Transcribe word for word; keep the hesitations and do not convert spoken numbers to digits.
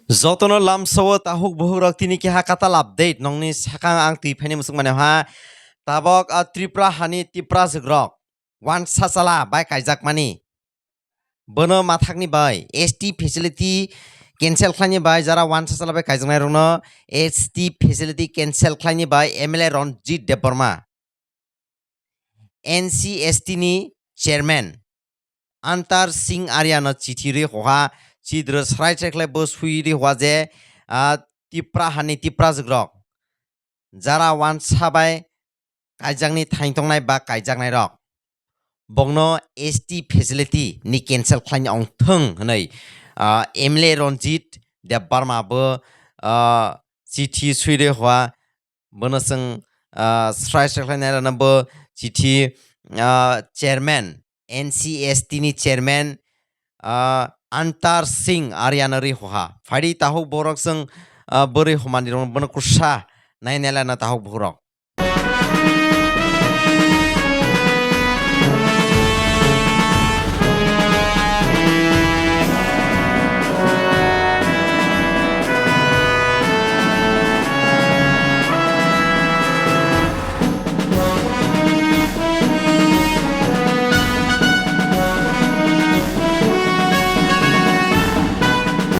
Jotono lamsao tahuk buhukrok, tini keha katal update nongni sakang ang twi phaini musuk mane ha. Tabok a Tripura hani Tiprajwkrok wansa chala bai kaijakmani. Bono mathakni bai S T facility cancel khlaini bai jara wansa chala bai kaijaknairokno S T facility cancel khlaini bai M L A Ranjit Debbarma, N C S T ni chairman Antar Singh Arya no chithi ri hoha, chidro srai srai khlai bo sui ri hoha je, ah, Tipra hani Tiprajwkrok jara wansa bai kaijakni thaingtongnai ba kaijaknairok bokno S T facility ni cancel khlaini ongthwng hwnwi, ah, M L A Ranjit Debbarma bo, ah, chithi sui ri hoha. Bono chwng, ah, srai srai khlai nairano bo chithi, ah, chairman, N C S T ni chairman, ah, Antar Singh Arya no ri hoha. Phaidi tahuk borok chwng, ah, bwrwi homani rok bono kwrwsa nai nailano tahuk borok.